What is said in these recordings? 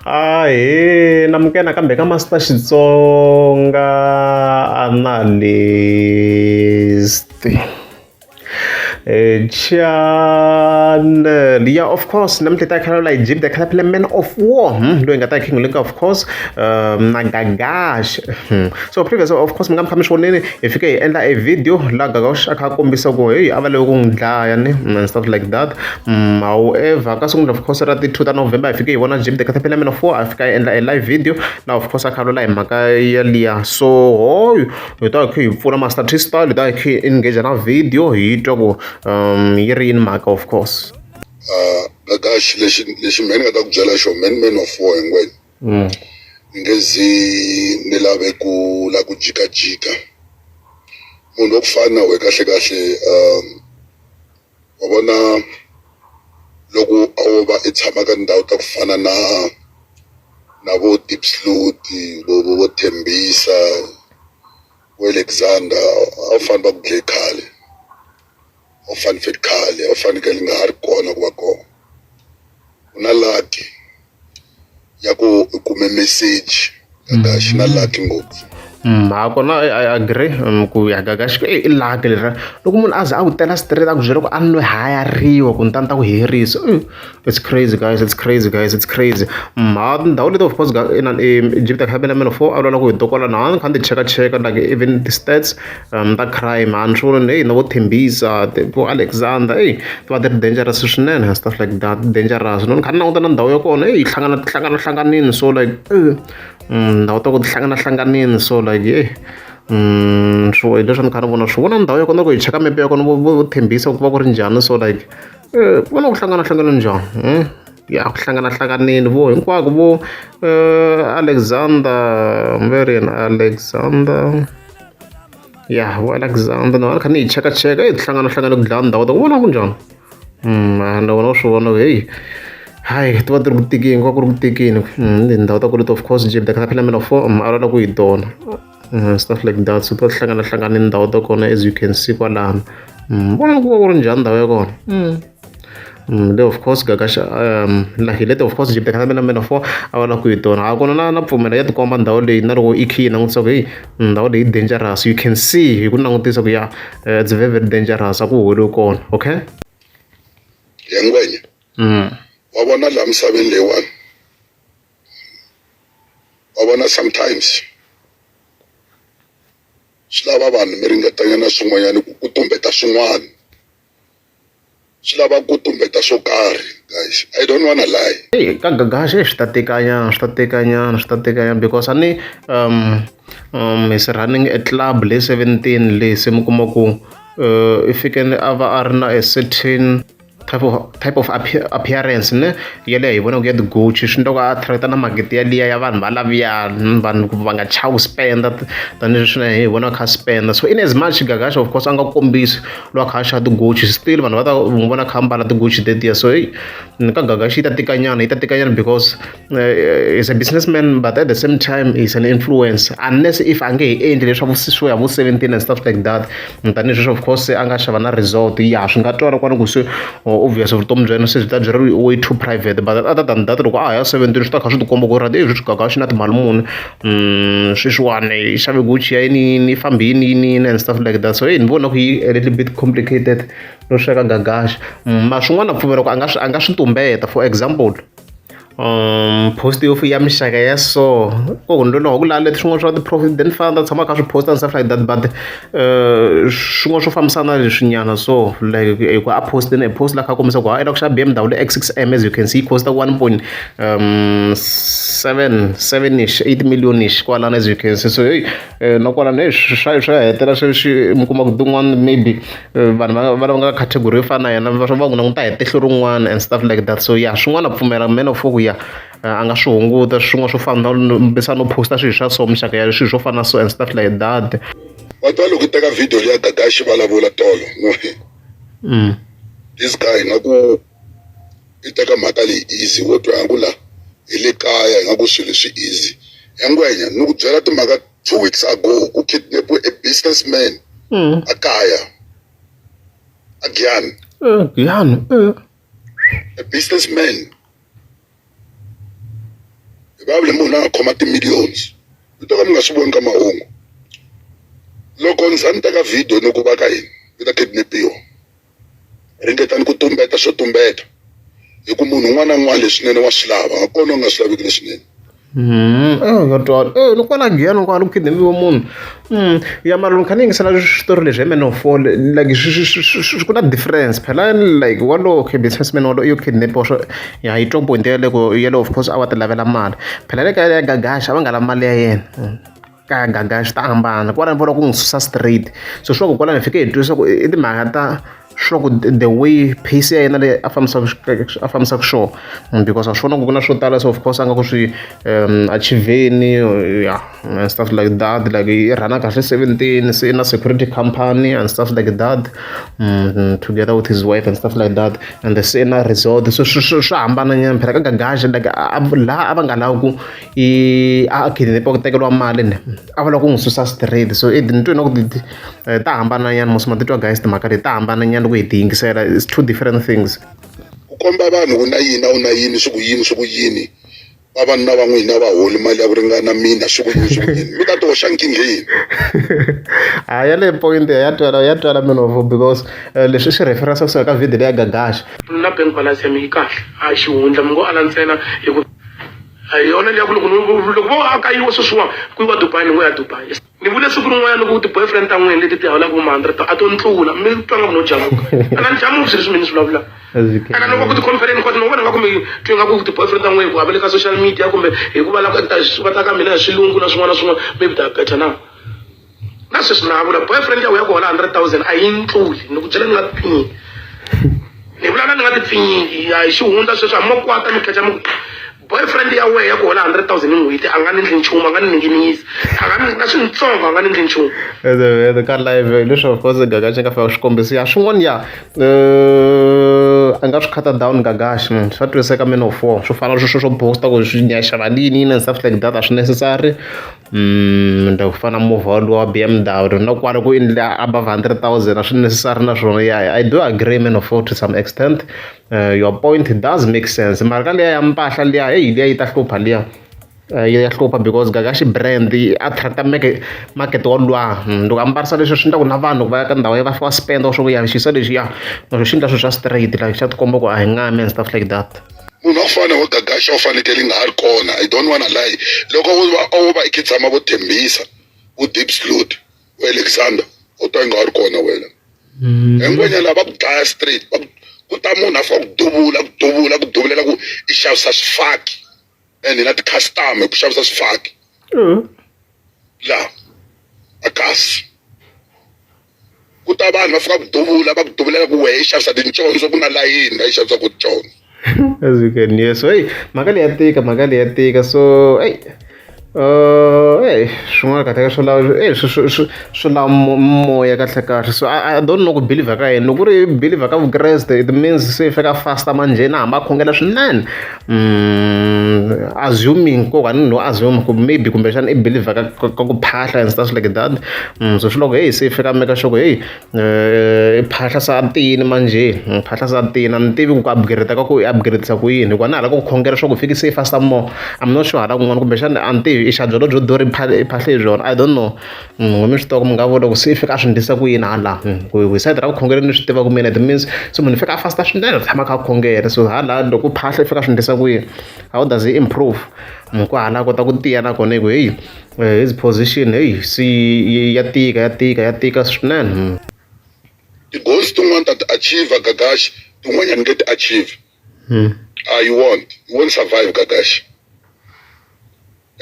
Ahee namukela nakambe ka Master Xitsonga Analyst channel ya of course namuntlha hi ta khalavula hi Jim the Caterpillar Man of War loyi nga ta King Link of course na Gagash so previous of course mi nga mi kha mi swi vonile hi fike hi endla a video laha Gagash a kha a kombisa ku heyi a va lave ku n'wi dlaya ni and stuff like that However ka siku of course ra ti 2 ta November hi fike hi vona Jim the Caterpillar Man of War a fika a endla a live video laha of course a kha a lwela hi mhaka yaliya so hoyo hi ta hi kha hi pfula Master T style hi ta hi kha hi engage na video hi twa ku yi ri yini mhaka of course. Gagash lexi lexi mehe ni nga ta ku byela xona mehe ni man of war hinkwenu ni nge zi ni lave ku la ku jikajika munhu wa ku fana na wehe kahle kahle wa vona loko a wo va i tshama ka tindhawu ta ku fana na na vo Diepsloot vo vo vo Tembisa vo Alexander a wu fanele va ku dlaye khale a wu fanele fe khale a wu fanekele nga ha ri kona ku va kona u na lucky ya ku u kume meseji Gagashi na lucky ngopfu. Ha kona I agree ku ya Gagashi i lucky leriya loko munhu a ze a ku tela straight a ku byela ku a nwe hayariwa ku ni ta ni ta ku herisa it's crazy guys it's crazy guys it's crazy ha tindhawu leti of course inani Egypt Capital Man of War a lwela ku hi to kwalano a ni kha ni ti chekacheka like even the stats ta crime a ni swi voni heyi na vo Thembisa vo Alexander eyi ti va ti ri dangerous swinene and stuff like that dangerous no ni kha ni languta na ndhawu ya kona eyi hlangana hlangana hlanganini so like ndhawu ta ku ti hlanganahlanganini so like heyi swo hi leswi ni kha ni vona swi vona ndhawu ya kona loko hi cheka mepe ya kona vo vo thembisa ku va ku ri njhani so like vona ku hlanganahlangana njhani ya ku hlanganahlanganini vo hinkwako vo Alexander ve ri yini Alexander ya vo Alexander na ni kha ni yi chekacheka yi hlanganahlangane ku dlaya ndhawu ta ku vona ku njhani na wena wa swi vona ku heyi hayi ti va ti ri ku tikeni ku va ku ri ku tikeni tindhawu ta ku leti of course Jim the Caterpillar Man of War a lwela ku hi tona stuff like that so ti va ti hlanganahlangane ndhawu ta kona as you can see kwalano vona ku va ku ri njhani ndhawu ya kona le of course Gagash la hi leti of course Jim the Caterpillar Man of War a va lava ku hi tona ha kona na na pfumela ya tikomba ndhawu leyi na loko i kha yi langutisa ku heyi ndhawu leyi dangerous you can see hi ku langutisa ku ya it's very very dangerous a ku holiwi kona okay ya ngwenya wa vona laha misaveni leyiwani wa vona sometimes swi lava vanhu mi ringetanyana swin'wanyana ku ku tumbeta swin'wana swi lava ku tumbeta swo karhi guys i don't wanna lie. Eyi ka Gagash swi ta tekanyana swi ta tekanyana swi ta tekanyana because a ni he's running a club le 17 le se mi kuma ku i fike a va a ri na a certain type of type of appearance ne yaleyo hi vonaka ya ti-Gucci swi endla ku a attract na makete yaliya ya vanhu valavuya vanhu ku va nga chavi ku spend tanihileswi na hi vona a kha a spend so in as much Gagash of course a nga kombisi loyi a kha a xava ti-Gucci still vanhu va ta n'wi vona a kha a mbala ti-Gucci tetiya so heyi ka Gagash yi ta tikanyana yi ta tikanyana because he's a businessman but at the same time he's an influencer unless if a nge he endli leswaku swo ya vo 17 and stuff like that tanihileswi of course a nga xava na resort ya swi nga twala kwani ku se obvious vutomi bya yena se byi ta byi ri way too private but other than that loko a ha ya 17 swi ta kha swi tikomba ku ri sweswi Gagash na timali muni sweswiwani i xave Gucci ya yiniyini i fambe yini yini yini and stuff like that so heyi ni vona ku yi a little bit complicated no sweka Gagash mara swin'wana na pfumela ku a nga swi a nga swi tumbeta for example post yo ya mixaka ya so ku hundza ku lava leswi swin'wana swa ti-provident fund a tshama a kha swi post and stuff like that but swin'wana swo fambisana na leswinyana so like hi ku a post-ini a post la kha a kombisa ku ha i lava ku xava B_M_W X6 M as you can see yi cost one point seven seven ish 8 million ish kwalano as you can see so hey na kwalano hey swa swa hetelela swi swi mi kuma ku tin'wana maybe vanhu va va lava nga ka category yo fana na yena va va n'wi languta hi tihlo rin'wana and stuff like that so ya swin'wana pfumela man of ku ya a nga swi hunguta swin'wana swo fana na no posta swilo swa so mixaka ya swilo swo fana na so and stuff like that. Wa twa loko i teka video liya Gagashi vulavula tolo no this guy nga ku i teka mhaka leyi easy wo twa ku la hi le kaya hi nga ku swilo swi easy ya ngwenya ni ku byela timhaka 2 weeks ago ku kidnapiwe a businessman a kaya a Giyani. Giyani A businessman. Hi vulavula hi munhu loyi a nga khoma ti-millions mi to ka mi nga swi voni ka mahungu. Loko ni za ni teka video ni ku va ka yini ni ta kidnap-iwa ringetani ku tumbeta swo tumbeta hi ku munhu un'wana na un'wana leswinene wa swi lava a kona u nga swi laveki leswinene. Ya twala e ni kwala Giyani kwala ku kidnapiwe munhu ya mara loko ni kha ni yingisela switori leswi hi Man of War like swi ku na difference phela like walowo businessman walowo i yo kidnapiwa swo ya hi twa point yaleyo ku yeleyo of course a va ti lavela mali phela le ka ya Gagash a va nga lavi mali ya yena ka ya Gagash ta hambana kwalano va lava ku n'wi susa straight so swi ku kwalano hi fike hi twisisa ku i timhaka ta swa ku the way pace ya yena leyi a fambisaka a fambisaka swona because wa swi vona ku ku na swo tala so of course a nga ku swi achieve-ni ya and stuff like that like i rhana kahle 17 se i na security company and stuff like that together with his wife and stuff like that and se i na resort so swi hambana nyana phela ka Gagash like laha a va nga lavi ku i a kidnap ku tekeriwa mali ne a va lava ku n'wi susa straight so i ni twe na ku ta hambana nyana mos ma titwa guys timhaka leti ta hambana nyana loko hi ti yingisela it's two different things. Ku komba vanhu ku na yini a wu na yini swi ku yini swi ku yini vavanuna va n'wina va holi mali ya ku ringana mina swi ku yini swi ku yini mi ta ti hoxa nkingheni. Ha yaleyo point ya twala ya twala Milovo because leswi swi reference kusuka ka video leya Gagash. Na bank balance ya mina yi kahle a xihundla mi ngo ala ntsena hi ku a hi yona liya ku loko loko vo a kayiwa sweswiwa ku yiwa Dubai ni ngo ya Dubai. Ni vule siku rin'wanyana loko ti-boyfriend ta n'wina leti ti holaka vo ma hundred a to ni tlula mi twa nga ku no jamuka a ni jamuki swilo leswi mina ni swi vulavulaka ene loko ku ti-conference hinkwato ni vona nga ku mi twe nga ku ti-boyfriend ta n'wina ku a va le ka social media kumbe hi ku va lava ku acta va ta ka mina hi swilungu na swin'wana na swin'wana maybe they are better now na sweswi na vula boyfriend ya wena ya ku hola 100,000 a yi ni tluli ni ku byela ni nga tipfinyingi ni vulavula ni nga tipfinyingi a hi xihundla sweswo hambi mo kwata mi khecha mi ku boyfriend ya wena ya ku hola 100,000 hi n'hweti a nga ni ndli nchumu a nga ni ninginisi a nga ni na swintsongo a nga ni ndli nchumu ene ka live leswi of course Gagash nga fika swikombiso ya swin'wana ya a nga swi cut down Gagash swa twiseka Man of War swo fana sweswo swo post ku swi ya xava yini yini and stuff like that a swi necessary ku fana na movha walowo wa B_M_W na kwala ku endla above 100,000 a swi necessary na swona ya I do agree Man of War to some extent your point does make sense mara ka liya ya mpahla liya heyi liya yi ta hlupha liya ya hlupha because Gagashi brand yi attract market wa luwa loko a mbarisa leswi swi endla ku na vanhu va ya ka ndhawu ya va fika va spend swo ku ya xisa lexiya naswo xi endla swilo swa straight like xa tikomba ku a hi ngami and stuff like that. Munhu wa ku fana na vo Gagashi a wu fanekele nga ha ri kona I don't wanna lie loko wo va a wo va i khe tshama vo Thembisa vo Diepsloot vo Alexander u ta nga ha ri kona wena hi ngwenya lava va ku dlaya straight va ku ta munhu a fika ku duvula ku duvula ku duvulela ku i xavisa swifaki and na ti-customer ku xavisa swifaki laha a kasi ku ta vanhu va fika ku duvula va ku duvulela ku wehe i xavisa tincondzo ku na layini la yi xavisaka tincondzo. As you can hear so hey mhaka leyi ya tika mhaka leyi ya tika so hey hey swin'wana kahle swo lava hey swi swi lava moya kahle kahle so I don't know ku believer ka yini loko ku ri believer ka Vukreste it means se i fika fasta manjheni a hamba a khongela swinene assuming ko ka ni no assume ku maybe kumbexana i believer ka ka ku phahla and stuff like that so swi loko hey se i fika make sure ku hey i phahla se a tiyini manjhe phahla se a tiyini a ni tivi ku upgrade ka ku i upgrade-isa ku yini hikuva na hala ku khongela swa ku fiki se i fasta more I'm not sure hala kun'wana kumbexana a ni tivi i xa byona byo durha i phahle hi byona I don't know n'we mi swi tiva ku mi nga vula ku se i fika a swi endlisa ku yini hala ku hi sayiti ra vukhongeri ni swi tiva ku mina it means se munhu i fika a fasta swinene u tshama a kha a khongela so hala loko u phahla i fika a swi endlisa ku yini how does he improve ku hala a kota ku tiya nakona hi ku heyi his position heyi se ya tika ya tika ya tika swinene. Ti-goals tin'wani ta ti achieve Gagash tin'wanyana ni nge ti achieve ah you won't you won't survive Gagash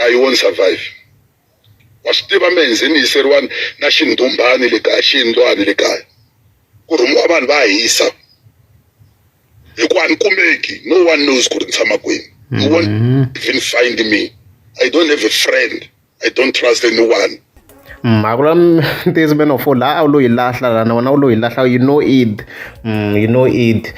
ah you won't survive. Wa swi tiva mehe ndzi ni yiseriwa na xindhumbhani le kaya xiyindlwani le kaya ku rhumiwa vanhu va hisa hi ku a ni kumeki no one knows ku ri ni tshama kwini you won't even find me I don't have a friend I don't trust anyone. Mhaka ntiyiso man of laha a wu lo yi lahla la na wena u lo yi lahla you know it you know it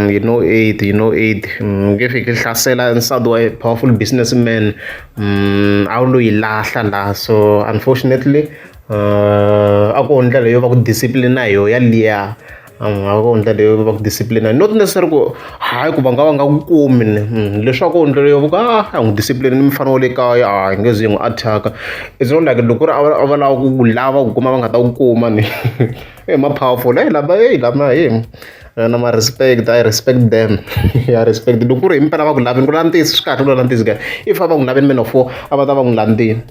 you know it you know it nge fiki hlasela nsati wa powerful businessman a wu lo yi lahla la so unfortunately a ku ndlela yo va ku discipline hi yo yaliya. A va ku ndlela leyo va ku discipline not necessary ku hayi ku va nga va nga ku kumi ni leswaku ndlela yo ku a a n'wi discipline ni mufana wa le kaya a hi nge zi hi n'wi attack it's not like loko ku ri a va lava ku ku lava ku kuma va nga ta ku kuma ni i ma powerful hey lava hey lama hey na ma respect I respect them ya respect loko ku ri himpela va ku lavini ku landzisa swi kahle ku landzisa ka if a va n'wi lavini man of four a va ta va n'wi landzile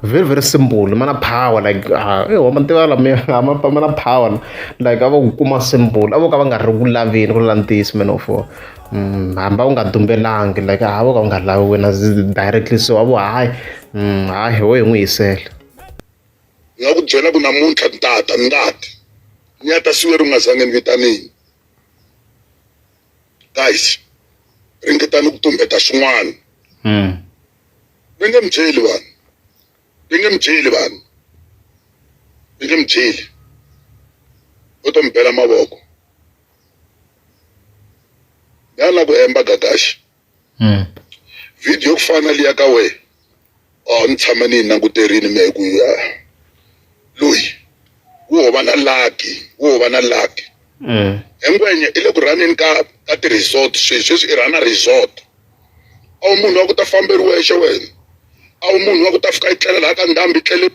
very very simple ma na power like ah eh wa ma tiva lama ma ma na power like a va ku kuma simple a vo ka va nga ri ku laveni ku landzisa man of four hambi a wu nga dumbelangi like a vo ka va nga lavi wena directly so a vo hayi hayi ho hi n'wi hisela Ni nga ku byela ku namuntlha ni tata ni nga ti ni ya ta siku leri u nga zange ni vitanini guys ringetani ku tumbeta swin'wana va nge mi byeli vanhu va nge mi byeli vanhu va nge mi byeli u to mi bela mavoko ya la ku hemba gagaxi video ku fana na liya ka wena a ni tshama ni yi languterile mehe ku ya loyi wo va na lucky wo va na lucky hi ngwenya i le ku rhaneni ka ka ti-resort sweswi sweswi i rhana resort a wu munhu wa ku ta famberi wexe wena a wu munhu wa ku ta fika yi tlela laha ka ndhambi yi tlele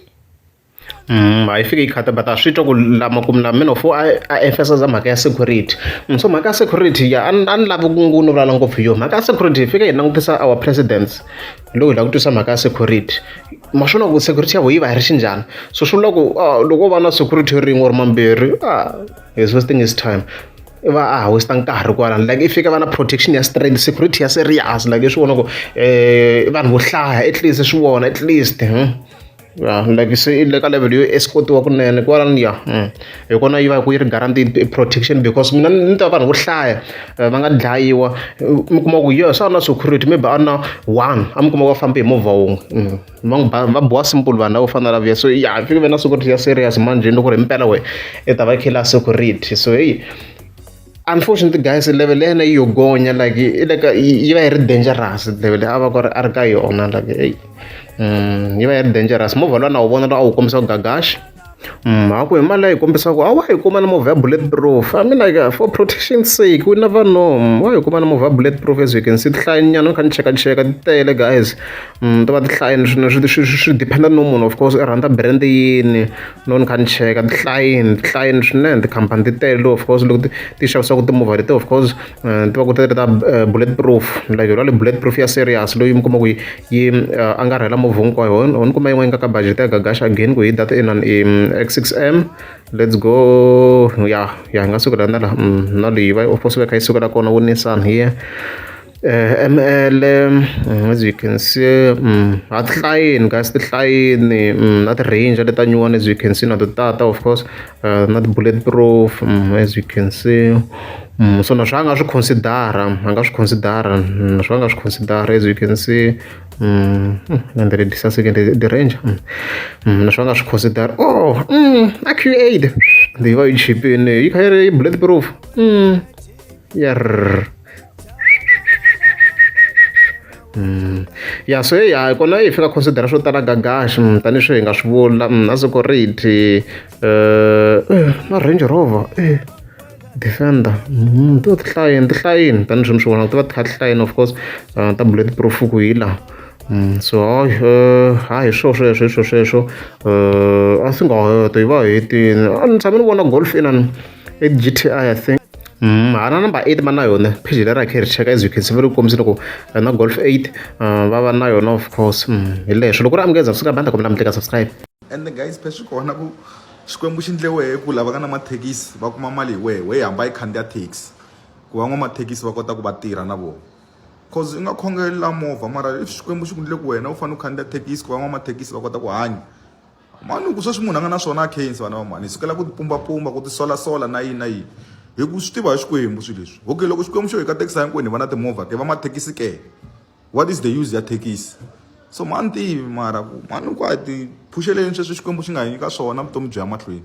A yi fiki yi khata but a swi twa ku lama kumbe na man of a a emphasize mhaka ya security so mhaka ya security ya a ni a ni lavi ku ni vulavula ngopfu hi yona mhaka ya security hi fike hi langutisa our presidents loko hi lava ku twisisa mhaka ya security ma swi vona ku security ya vona yi va yi ri xinjhani so swi vula ku loko wo va na security rin'we or mambirhi he's wasting his time i va a ha waste nkarhi kwalano like i fika va na protection ya strength security ya serious like i swi vona ku i vanhu vo hlaya at least swi vona at least ya like se i le ka level yo escortiwa kunene kwalano ya hi kona yi va ku yi ri guaranteed protection because mina ni tiva vanhu vo hlaya va nga dlayiwa mi kuma ku yes a na security maybe a na one a mi kuma ku va fambe hi movha wun'we va n'wi ba va biwa simple vanhu lavo fana na laviya so ya fike ve na security ya serious manjhe loko ri himpela we i ta va i khe security so heyi unfortunately guys level ya yena yi yo gonya like i le ka yi va yi ri dangerous level a va ku ri a ri ka yona like eyi yi va yi ri dangerous movha luwa na wu vona lowu a wu kombisa ku gagaxa ha ku hi mali leyi kombisa ku a wa yi kuma na movha ya bullet proof I mean like for protection sake we never know wa yi kuma na movha ya bullet proof as you can see tihlayinyana ni kha ni chekacheka ti tele guys ti va ti hlayini swinene swi swi swi depend no munhu of course i rhandza brand yini no ni kha ni cheka tihlayini tihlayini swinene tikhampani ti tele of course loko ti ti xavisaka timovha leti of course ti va ku ti ri ta bullet proof like yona le bullet proof ya serious loyi mi kuma ku yi angarhela movha hinkwayo ho ni kuma yin'wana yi nga ka budget ya Gagash again ku hi data inani i X6M let's go ya ya hi nga sukela na la na leyi va of course va kha yi sukela kona vo Nissan here M_L as you can see a ti hlayini guys ti hlayini na ti-Ranger leta nyuwani as you can see na ti tata of course na ti-bullet proof as you can see so na swi a nga swi consider-a a nga swi consider-a swi a nga swi consider-a as you can see and the the Ranger na swi a nga swi consider oh na Q8 yi va yi chipini yi kha yi ri bullet proof yerr ya so ya kona hi fika consider swo tala gagash tanihi swi hi nga swi vula na security na Range Rover Defender ti va ti hlayini ti hlayini tanihi swi mi swi vonaka ti va ti kha ti hlayini of course ta bullet proof ku hi laha so hayi hayi hi swo sweswo hi swo sweswo a swi nga heta yi va hetini a ni tshame ni vona Golf inani i G_T_I I think hala number 8 va na yona page leri a kha hi ri cheka as you can see va ri kombisile ku na Golf 8 va va na yona of course hi leswo loko ri amukeza suka banda kombela mi tlika subscribe ende guys phe swi kona ku xikwembu xi ndle wehe ku lava nga na mathekisi va kuma mali hi wehe wehe hamba yi khandziya taxi ku van'wamathekisi va kota ku va tirha na vona cause i nga khongelela movha mara if xikwembu xi ku ndle ku wena u fanele u khandziya thekisi ku van'wamathekisi va kota ku hanya mani ku sweswi munhu a nga na swona a khensi vana va mhani hi sukela ku tipumbapumba ku tisolasola na yini na yini hi ku swi tiva hi xikwembu swilo leswi okay loko xikwembu xo hi katekisa hinkwenu hi va na timovha ke va mathekisi ke what is the use ya thekisi so mani tivi mara ku mani ku a ti phuxeleni sweswi xikwembu xi nga hi nyika swona vutomi byi ya mahlweni.